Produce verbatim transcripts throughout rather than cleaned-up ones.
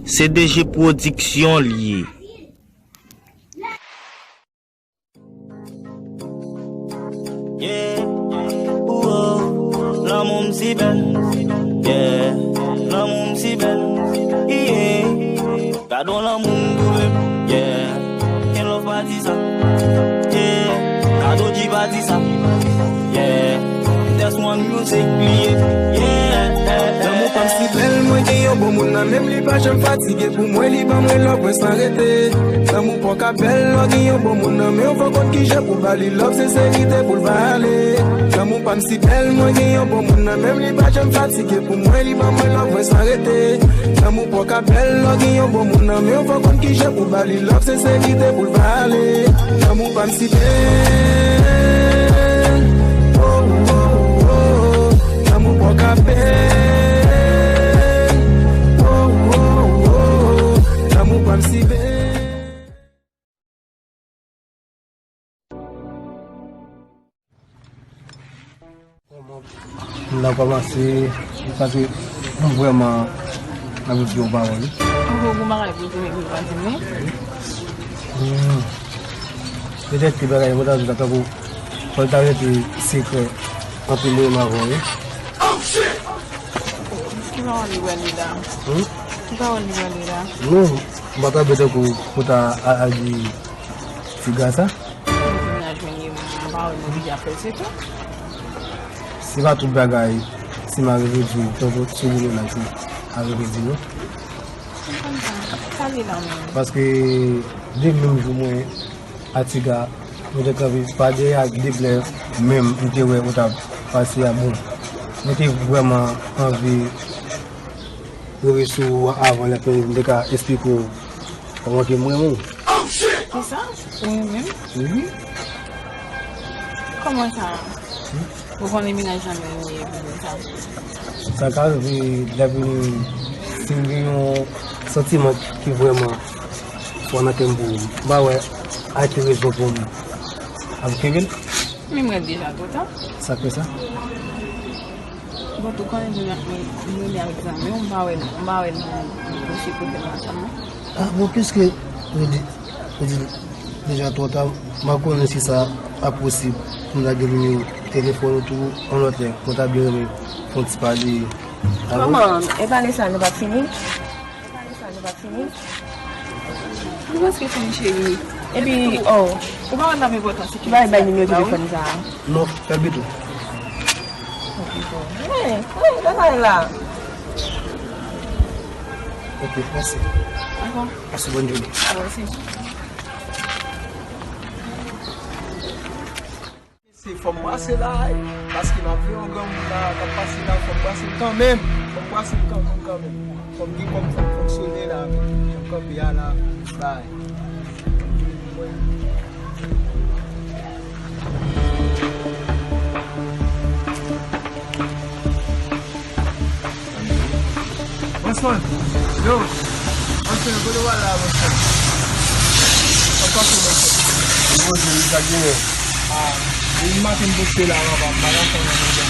C D G Production li ye. Yeah, oh, lanmou m si bèl. Yeah, lanmou m si bèl. Yeah, gade yon lanmou m twouve m. Yeah, gen love pa di sa. Yeah, gade O G pa di sa. Yeah, that's one music li ye. Yeah, lanmou pa m si bèl, mwen gen yon bon moun nan men m, li pa janm fatige pou mwen, li ban mwen love mwen san rete. Lanmou pa w ka bèl, lè w gen yon bon moun nan men w, fò w konn kijan pou ba li love, senserite pou l va ale. Lanmou pa m si bèl, mwen gen yon bon moun nan men m, li pa janm fatige pou mwen, li ban mwen love mwen san rete. Lanmou pa w ka bèl, lè w gen yon bon moun nan men w, fò w konn kijan pou ba li love, senserite pou l va ale. Lanmou pa m si bèl, oh, oh, oh, oh. Lanmou pa w ka bèl, oh, oh, oh, oh. Lanmou pa m si bèl. M nan kòmanse, paske m vrèman anvi di yon pawòl, wi. Ou gen yon bagay pou di m epi w pa di m li? Hmm. Petèt ke bagay yo ta di la tankou fò l ta rete sekrè ant mwen menm avè w, wi. Ki pawòl li pral li la? Hmm? Ki pawòl li pral li la? Non, m pa ta bèt tankou pou ta a-, al di ti gras sa. Mennaj mwen ye, m pa wè nou oblije ap fè l se tou. Se pa tout bagay, si m arive di w, tankou sou li menm la, si m arive di w. M konn sa. Sa li la menm? Paske de menm jou mwen a Tiga, mwen te kanpe pa dèyè ak de plè menm, m te wè ou t ap pase a bon. Mwen te vrèman anvi rive sou ou avan lè pou m te ka esplike w kòman ke m renmen w. Kisa? Ou renmen m? Wi. Kòman sa? Hmm? Ou konnen mennaj sa menm li ye pou mwen sa. Sa ka rive lè vini si m gen yon santiman ki vrèman fò nan kè m pou ou. M pa wè a ki rezon pou m ap kenbe l. Men mwen deja twò ta. Sa k fè sa? Bon, tou konnen mwen, mwen, mwen renmen avèk zanmi w, m pa wè, m pa wè l pou, pou se pwoblèm ansanm, non. Ah, bon, piske ou di, ou di deja twò ta, m pa konnen si sa ap posib pou m lage nimewo telefòn ou tou yon lòt lè. Mwen ta byen renmen fè yon ti pale avè w. Kòman? E pale sa nou p ap fini? E pale sa nou p ap fini? Nou prèske fini, cheri. Epi, oh. Ou pa wè l ap enpòtan, se ki bay, bay nimewo telefòn sa a. Non, fè l pito. Ok, bon. Hey, hey, gade la. Ok, mèsi. Dakò. Pase bòn jounen. Mèsi. Se fò m pase la, paske m ap veye yon granmoun la, k ap pase la, fò m pase l kanmenm. Fò m pase l kanmenm, kanmenm. Fò m gen kòb, fò m fonksyone la, men. Fò m kanpe a la, bay. Bòsman, yo, Bòsman, kote w al la, Bòsman? Sa k pase, Bòsman? Bòsman, sa k genyen? Ah, depi maten m poste la, papa, m pa ka fè anyen, non.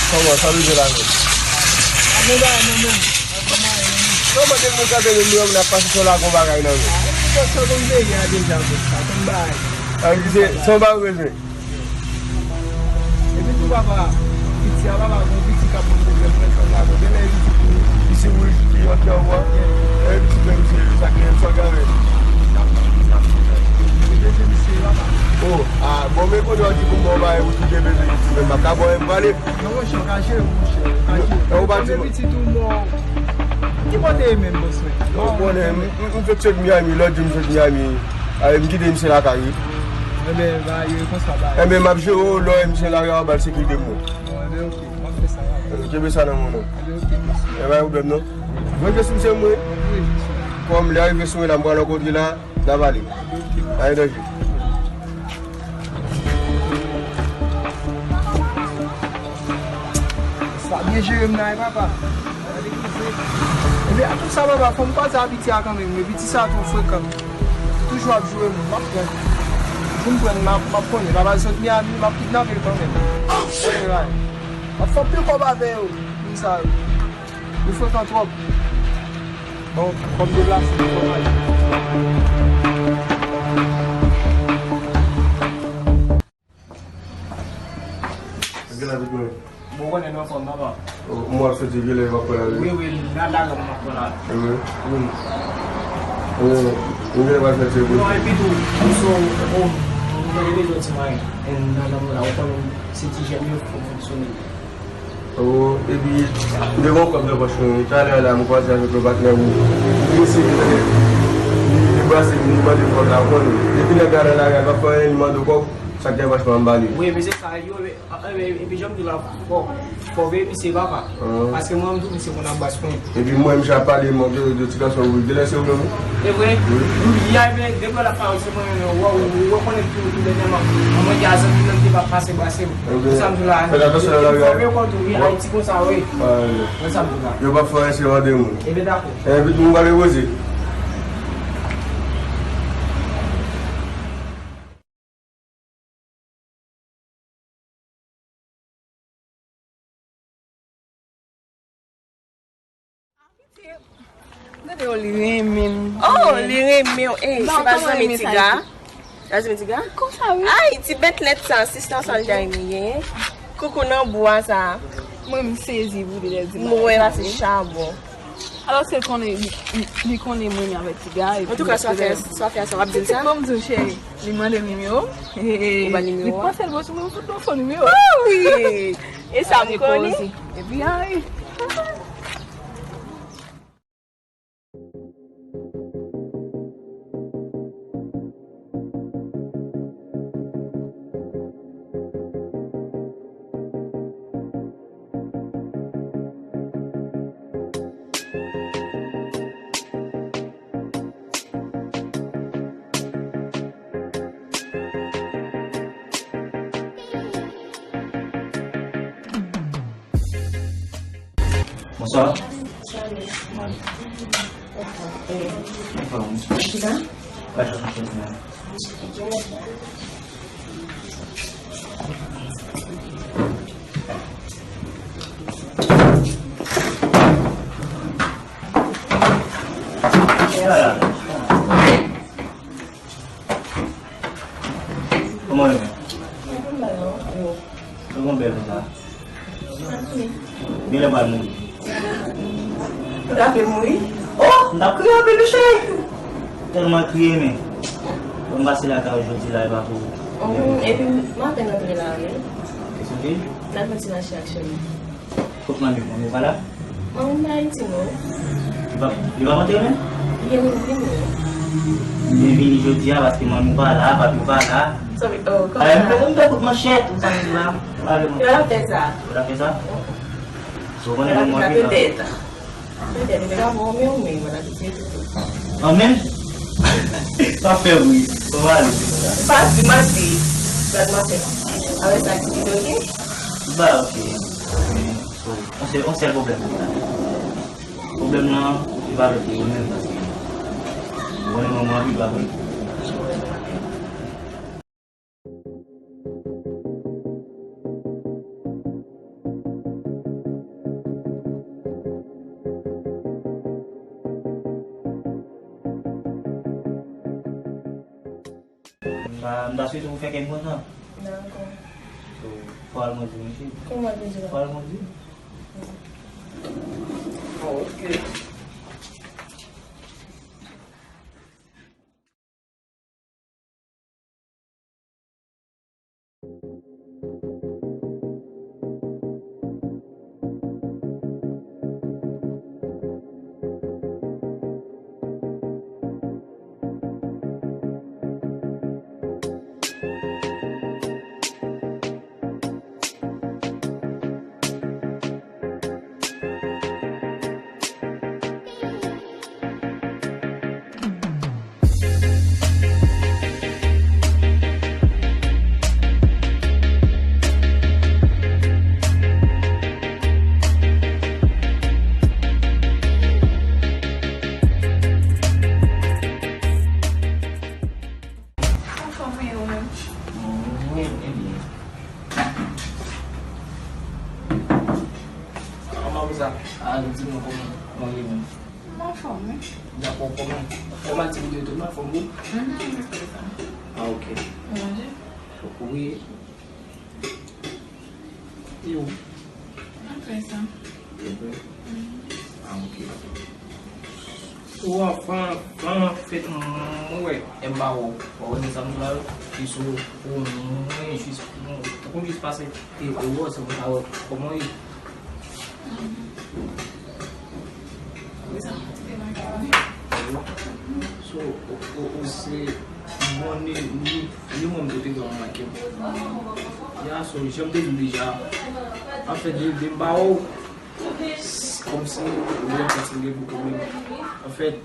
Kòman, sa w bezwen la menm? Ah, pa gen bagay non, menm. Pa gen bagay non, menm. Non, mande moun kanpe, menm nou, n ap pase sou la, gon bagay nan men. Ah, men Bòsman, konn veye a deja, Bòsman, konn bagay. Ah, se, se yon bagay w bezwen? Epi tou papa, piti a papa, gon piti k ap ban m pwoblèm, mwen fè l la, bon, genlè e piti pou li. Li se wouj, li anfè ou a. E piti mwen, li se sa k gen sa gare. Li bezwen misye papa. Oh, ah, bon, men kote w di pou m ba w bagay pou kite bebe piti, men m pa ka ba w, m prale. Non, monchè, w ka jere, monchè, w ka jere. Ou pa di mwen. Piti tou mò. Ki kote e menm, bòs mwen? Non, bon, m, m, m fèk sot Miami, lòt jou m sot Miami. Ah, m kite misye lakay, wi. Enben, ba, yo konsa, ba. Enben, m ap jere w, lè w wè misye lakay, w ap ba l sekirite pou mwen. Bon, enben, ok, m ap fè sa, ba. Eh, kenbe sa nan men w, non. Enben, ok, mèsi. Eh, pa gen pwoblèm, non. Mwen ke sou misye mwen. Wi, mèsi. Kòm lè a rive sou mwen la, m pral rankontre la, n a pale. Enben, ok. Pa gen danje. Sa byen jere m la, wi, papa. Ebyen, a tout sa, papa, fò m kwaze a piti a kanmenm, wi. Piti sa twò frekan. Toujou ap joure moun, m ap pran. Jou m pran, m ap, m ap konnen. Papa sot Miami, m ap kidnape l kanmenm. Anyway. M ap fè anpil kòb avè yo, moun sa yo. Yo frekan twòp. Bon, kòm deplase, kòm ale. Gen la vit mwen. Bon, konnen nou anfòm, papa. M wè w ap soti, gen lè w ap pran lari. Wi, wi, nan lari m ap pran lari. Wi. Wi. Wi. Gen lè w ap fè ti bout. Non, epi tou, m sou, oh, m gen bezwen ti mwayen. Nan lari la, ou konnen se ti jèn yo fò fonksyone. Oh, epi, m te gen yon kòb nan pòch mwen, wi. Talè a la, m kwaze avèk yon patnè ou. Li eseye, li, li brase, li mande kòb la, ou konnen. Depi nèg la nan lari a, l pa fè anyen, li mande w kòb, sa k gen franchman, m ba li. Wi, men se sa, yo, e, e, epi jan m di la, fò, fò veye misye, papa. Paske mwen, m tou, misye konn ap bas mwen. Epi mwen, misye ap pale, mwen, de, de ti gason, wi. Genlè se ou menm, wi. E vre? Wi. Wi, a, men, depi w ap pale, se mwen menm, wè, wè, wè, konnen tou, tou dènyèman. Mwen, gen zanmi menm ki pa pase brase m. Ebyen, sa m di la, fè atansyon nan lari a. Fò veye kont ou, wi, Ayiti konsa, wi. Wè sa m di la. Yo p ap fè anyen si yo mande moun. Ebyen, dakò. Envite moun pale poze. Gade yo, li renmen m. Oh, li renmen w. Ey, se pa zanmi Tiga? Zanmi Tiga? Konsa, wi. Ay, ti bèt lèt sa, sistan sa l ta renmen genyen. Koukou nan bwa sa. Mwen, m sezi pou li lè di bagay sa. Mwen, la se chabon. Alòske l konnen, li, li, li konnen mwen avèk Tiga, epi antouka, sa fè, sa fè, sa w ap di l sa? Bon, m di w, cheri, li mande m nimewo m. Ou ba l nimewo a? Li panse l bon sou mwen, m fout nou fo nimewo. Oh, wi! E sa m konnen. Epi, ay. Bonswa. Bonswa. Mwen. Anfòm. Chita. Pa chita, chita. Kòman w ye? Mwen pa mal non. Yo. Ou gon bèl konsa. Gen lè m pral mouri. Ou ta vle mouri? Oh, m t ap kriye anpil wi cheri. Tèlman kriye men. Bon, m pase lakay ou jodi la e pa pou. Epi m apèn antre la wi. It's okay. N ap fè ti mache aktyèlman. Kot manmi w? Manmi w pa la? Manmi m pa Ayiti non. Li pa, li pa monte menm? Li gen pou l vini wi. Li vini jodi a paske manmi w pa la, papi w pa la. Sa vle, oh, kòman sa? M pè, m pè kout manchèt, ou sa m di la? Ou pa vle monte? Yo la fè sa. Ou la fè sa? So, ou konnen manmi w pa la. Petèt. Petèt, li te ka pran w men, ou men, mwen abitye tou. An men? Pa fè bri. Kòman ale? Pa di manti. Gad manti. Avè sa ki vide, oke? Ba, oke. On sèl, on sèl pwoblèm. Pwoblèm nan, li pa lòt ke ou menm, paske ou konnen manman anpil pa vre. M ta, m ta swete ou fè kè m kontan. Dakò. So, fò al mwen di mesye. Kòman al mwen di la? Fò al mwen di. Oh, ok. Mwen anfòm, wi. Dakò, kòman? Kòman ti bebe tou, anfòm ou? Mhm, mwen fè sa. Ah, ok. Ou manje? Wi. E ou? Mwen fè sa. Ou fè? Mhm. Ah, ok. Ou anfòm, anfèt, mwen wè, e m ba ou, ou wè sa m la, e sou, ou mwen jis, mwen, tankou jis pase, e ou wè, se mwen ka wè, kòman e? So, ou, ou, ou se bon ni, ni, ni moun kote gen yon make. Ya, so, jan m te di w deja, anfèt, de, de m ba ou, kòmsi, ou gen pwoblèm, pwoblèm. Anfèt,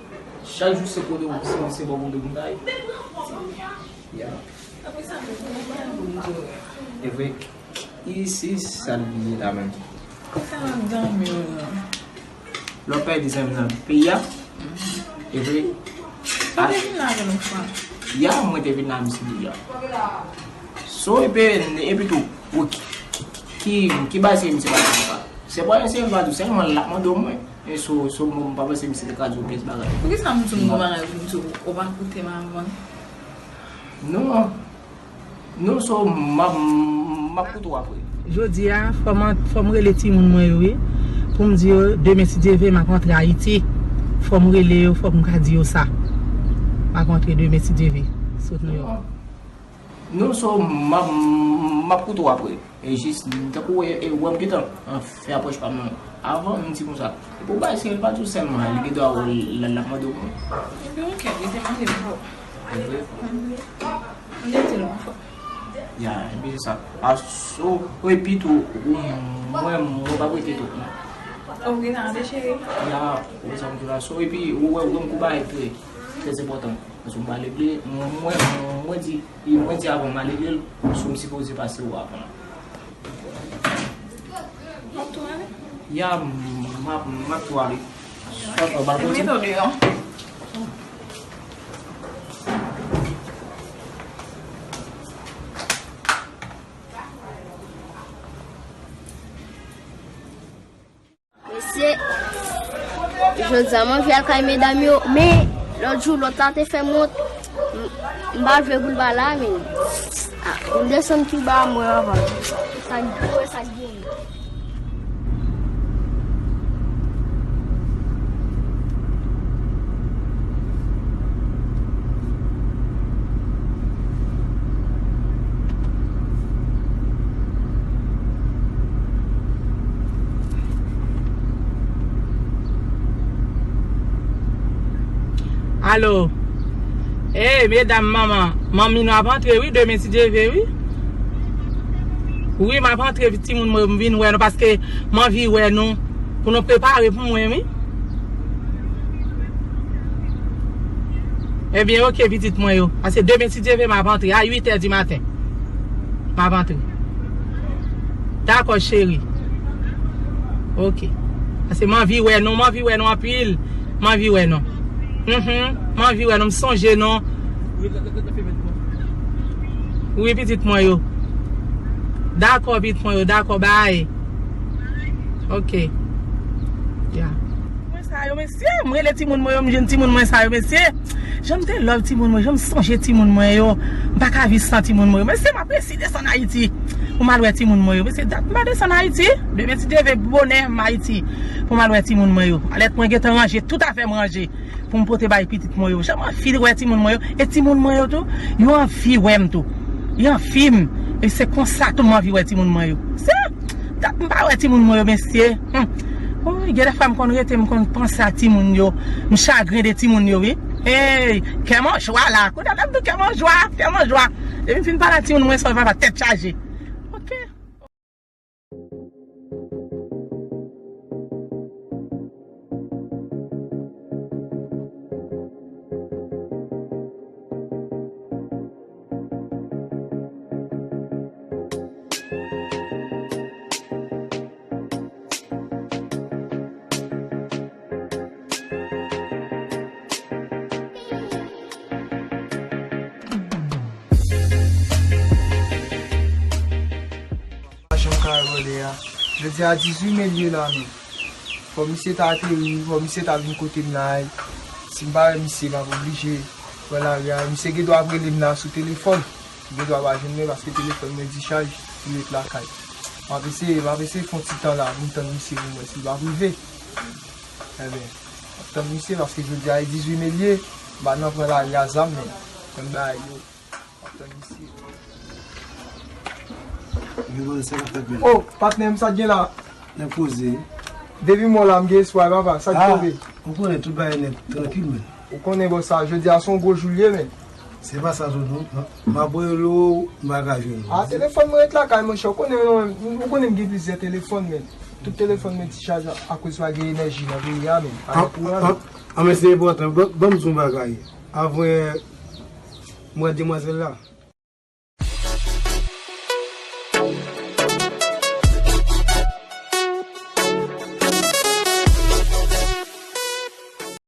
chak jou se kote ou, se, se bò kote moun ta ye. Ya. E vre. Isi, sa l ye la menm. Sa nan dan m yo la. Lè w pèdi zanmi nan peyi a, e vre. Ou te vin la avè l yon fwa. Ya, mwen te vin la, misye deja. So, epi, epi tou, ou ki, ki, ki bagay se misye pa t fè? Se pa yon sèl bagay, sèlman l ap mande w mwen. E so, so, mwen, m pa panse misye te ka di w pyès bagay. Poukisa m di w m gon bagay pou m di w, ou pa koute m avan? Non. Non, so, m ap, m ap koute w apre. Jodi a, fò m, fò m rele timoun mwen yo, wi. Pou m di yo, demen, si Dye vle, m ap rantre Ayiti. Fò m rele yo, fò m ka di yo sa. M ap rantre demen, si Dye vle, sot Nouyòk. Non, so, m ap, m ap koute w apre. E jis, tankou, e, e, ou wè m gentan, an, fè apwòch pa m nan. Avan, m di konsa. Epi w bay serye, l pa di w sèlman, li gen dwa wè l, l, l ap mande w mwen. Ebyen, ok, li te mande m pou. Ann di l anfòm. Ya, ebyen, se sa. Aso, epi tou, ou, mwen, mwen pa prete tou. Ou gen sa de cheri? Ya, ou sa m tou la. So, epi, ou wè, ou wè m kou bagay trè, trè enpòtan. Paske m pa regle, mwen, mwen, mwen di, mwen di avan m al regle l, so m sipoze pase ou avan. W ap tou ale? Ya, m ap, m ap tou ale. Swa, swa, w pa konn. Mete w deyò. Mesye, jodi a m anvi al kay medam yo, men lòt jou, lòt la te fè m wont. M, m pa jwe pou l pa la, men. Ah, m desann pi ba mwen avan. Sa k, wè sa k gen. Alo. Ey, medam, manman, manmi nou ap antre, wi, demen, si Dye vle, wi. Wi, m ap antre, timoun mwen, m vin wè nou, paske m anvi wè nou, pou nou prepare pou mwen, wi. Ebyen, ok, pitit mwen yo. Paske demen, si Dye vle, m ap antre a uit è di maten. M ap antre. Dakò, cheri. Ok. Paske m anvi wè nou, m anvi wè nou anpil. M anvi wè nou. Mhm. M anvi wè nou, m sonje nou. Wi, pitit mwen yo. Dakò, pitit mwen yo, dakò, bay. Ok. Ya. Mwen sa yo, mesye, m rele timoun mwen yo, m jwenn timoun mwen sa yo, mesye. Jan m te love timoun mwen, jan m sonje timoun mwen yo. M pa ka viv san timoun mwen yo. Mesye, m ap resi desann Ayiti pou m al wè timoun mwen yo. Mesye, dat m pa desann Ayiti. Demen, si Dye vle, bonè m Ayiti pou m al wè timoun mwen yo. Alèt mwen gentan ranje, tout afè m ranje pou m pote bay pitit mwen yo. Jan m anvi wè timoun mwen yo. E timoun mwen yo tou, yo anvi wè m tou. Yo anvi m. E se konsa tou m anvi wè timoun mwen yo. Se dat m pa wè timoun mwen yo, mesye. Hum. Woy, gen de fwa m konn rete, m konn panse a timoun yo. M chagren de timoun yo, wi. Hey, kè m an jwa la. Kounye a m di kè m an jwa, kè m an jwa. Depi m fin pale a timoun mwen, sa va tèt chaje. Ok. Machann kay rele a. Jodi a dizuit me l ye la menm. Fò misye ta ateri, fò misye ta vin kote m la. Si m pa wè misye, m ap oblije pran lari a. Misye gen dwa ap rele m la sou telefòn. Li gen dwa pa jwenn mwen paske telefòn mwen dichaj, li ret lakay. M ap eseye, m ap eseye fè yon ti tan la pou m tann misye pou m wè si l p ap rive. Enben, m ap tann misye paske jodi a e dizuit me l ye, m pa nan pran lari a zam, men konn bagay yo. M ap tann misye. Yo, sa k ap fèt, men? Oh, patnè m, sa k gen la? Nan koze. Depi m wè w la, m gen espwa, papa. Sa k tonbe? Ou konnen tout bagay nèt, trankil, men. Ou konnen, bòs, sa, jodi a se yon gwo jou l ye, men. Se pa sa, tonton. M ap rele w, m pa ka jwenn ou. Ah, telefòn mwen ret lakay, monchè. Ou konnen, non, ou konnen m gen plizyè telefòn, men. Tout telefòn mwen dichaj akoz pa gen enèji nan peyi a, men. Pa gen kouran, men. An, men se enpòtan. Ban, ban m di w yon bagay. Avan, mwen demwazèl la.